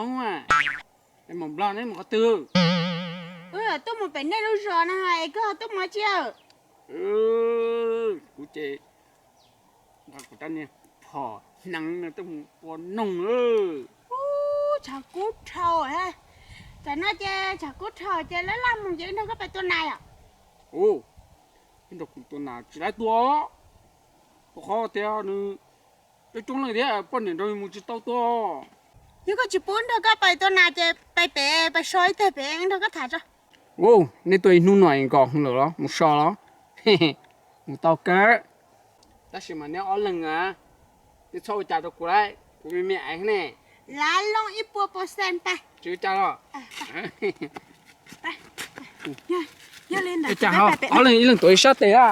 Mus Nplog neb mus qhov twg? Wb tuaj mus pem nej lub zos no es koj ho tuaj mus dab tsi? Kuv ces nqa kuv rab niag phom hneev no tuaj mus ua noog. Ub, tshav kub dhau. Tam no ces tshav kub dhau ces laj laj mus ces wb nrog koj pais tua nas yom. Ub, nrog kuv tua nas tsis laib tua, rau qhov tias nws coob coob leej thiab poj niam nrog mus tsis tau tua. Yog koj tsis pub nrog koj pais tua nas ces pais pem pais so ib teg pem nrog koj tham tso. Ub, nej tuaj ib hnub no es nkos lawm los mus so los? Mus tau kawg. Tab sis mas neb ob leeg a, twb txhob ua cas rau kuv lauj, kuv me me aiv ne. Lav loo ib puas percent pais. Tsis ua cas los? Yog li ntawd Ua cas ho ob leeg ib leeg tuav ib sab tes a?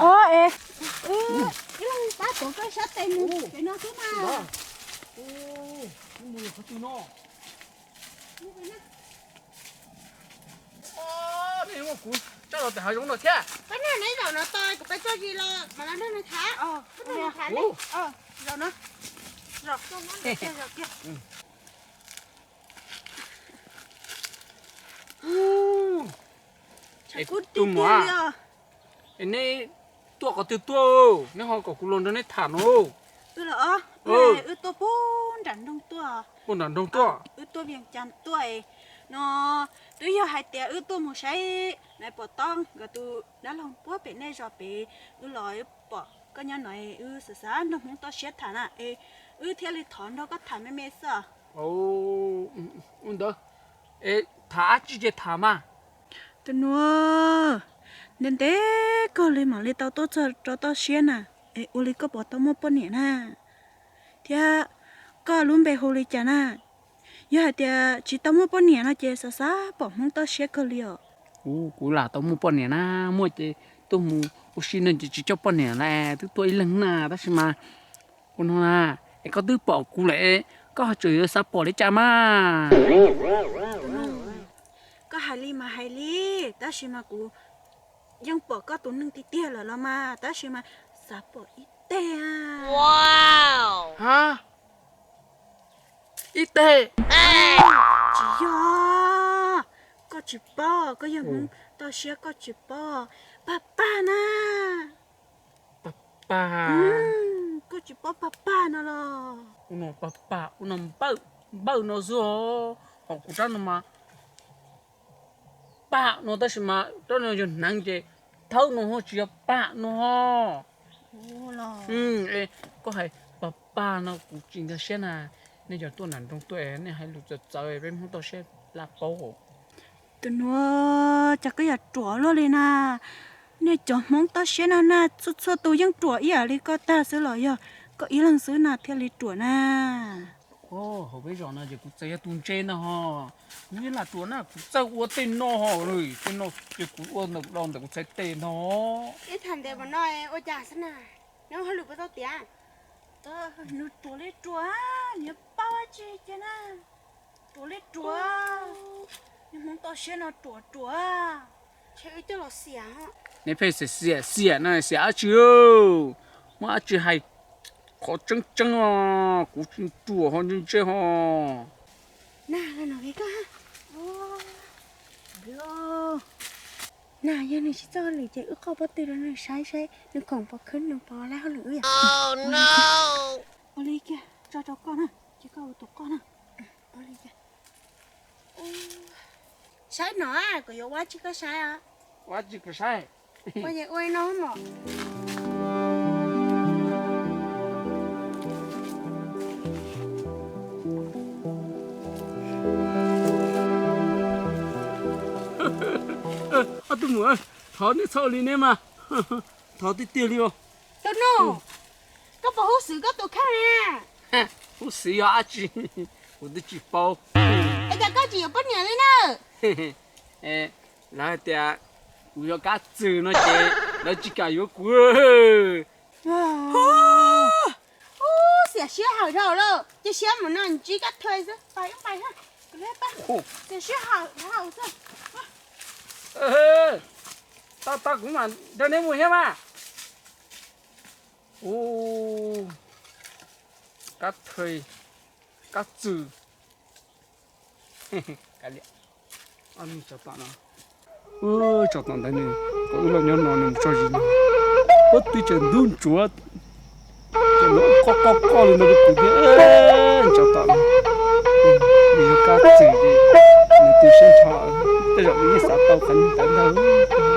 Ib leeg pab tuav koj sab tes mus pem no xwb mas. Nej muab kuv tso rau pem hav zoov no thiab. Koj nrog neb zaum no tos kuv pais tso zis los mam los nrog nws tham. Koj nrog nws tham li. Zaum no. Zaum kiag. Es tus muam, es neb tuaj qhov twg tuaj, neb ho kom kuv los nrog neb tham no? Wb los, wb tuaj puag nram nroog tuaj. Puag nram nroog tuaj. Wb tuaj Vias Cas tuaj no, twb yog hais tias wb tuaj mus saib nais pom tob nkawd tus dab laug puag pem nej zos pem, wb los wb pom koj nyob no, wb xav xav nrog Hmoob toj siab tham na, es wb thiaj li thov nrog koj tham me me xwb. Ua ntawd, es tham dab tsi ces tham mas. Tus nuav, ntev ntev kawg li mam li tau tuaj txog rau toj siab na, es ua li koj puas tau muaj poj niam na? Thiab koj lub npe hu li cas na? Yog hais tias tsis tau muaj poj niam no ces xav xav pom Hmoob toj siab kawg li os. Kuv, kuv lam tau muaj poj niam na, muaj ces tuaj mus ua si no ces tsis coj poj niam lawm, twb tuaj ib leeg na, tab sis mas ua no na, es koj twb pom kuv lawm, koj ho tseem yuav xav pom li cas mas? Koj hais li mas hais li, tab sis mas kuv yeej pom koj tus neeg tiag tiag lawm los mas, tab sis mas xav pom ib teg. Ha, ib teg? Tsis yog, koj tsis paub, koj yog Hmoob toj siab koj tsis paub. Pag pag na. Pag pag. Koj tsis paub pag pag no los? Ua no pag pag, ua no npawj, npawj no xwb os. Ho kuv rab no mas pam no, tab sis mas rab no yog hneev ces thawb no ho tsis yog pam no. Koj hais pag pag no kuv tsis nkag siab na. Nej cov tuaj nram nroog tuaj nej hais lus txawv txawv peb Hmoob toj siab laj paub. Tus nuav cas koj yog ruam luaj li na. Nej cov Hmoob toj siab na na, txhua txhua tus yeej ruam ib yam li koj tag xwb los yog koj ib leeg xwb na thiaj li ruam na? Hauv peb zos no ces kuv txawm yog tus ntse no ho, kuv yeej lam ruam na, kuv txawj ua tej no ho, tej no ces kuv ua ntawm ntawm kuv txhais tes no. Ib tham ntev mus no ua cas xwb na, neb hauj lwm puas tau tiav? Nws ruam li ruam, nws paub dab tsi ces na, ruam li ruam, nws Hmoob toj siab no ruam ruam. Neb pheej xiam xiam xiam no xiam dab tsi? Muaj dab tsi hais qhov tseeb tseeb os, kuv tsis ruam ho ntse ntse ho. Na, yog nws tsis txawj hauj lwm ces wb qoj pob tw rau nws saib saib nws khoom puas khwb nws puas laib hauj lwm wb yom. Ua li kiag, tso rau koj na, ces koj ua tus qoj na. Saib no, kuv yuav ua dab tsi koj saib os. Ua dab tsi kuv saib? Ua no mog. Ob tug muam, thov nej txhob ua li neb mas, thov tiag tiag li os. Tus nus, koj puas hub xwm koj tus kheej na? Hub xwm yog dab tsi? Kuv twb tsis paub. Es cas koj tsis yuav poj niam li na? Lawv hais tias kuv yog kab txwm no ces lawv tsis kam yuav kuv. Xiam siab hawm dhau lawm, cia siab mus no ntsib kab thuê xwb, pais ib pais, xiam siab hawm dhau xwb. Tau tau, kuv mam nrog neb mus thiab mas. Ub, kab thuê, kab txwm. Kav liam. Tsov tom no, tsov tom ntawd nws kom wb los nyob no nws mus tso zis no. Puab twb tseem ntub ntsuav, cov lus qoj qoj qoj li no rau kuv thiab. Tsov tom no, nws yog kab txwm ces nws tu siab nrho, tej zaum nws yeej xav tau qhov ntawd ntag.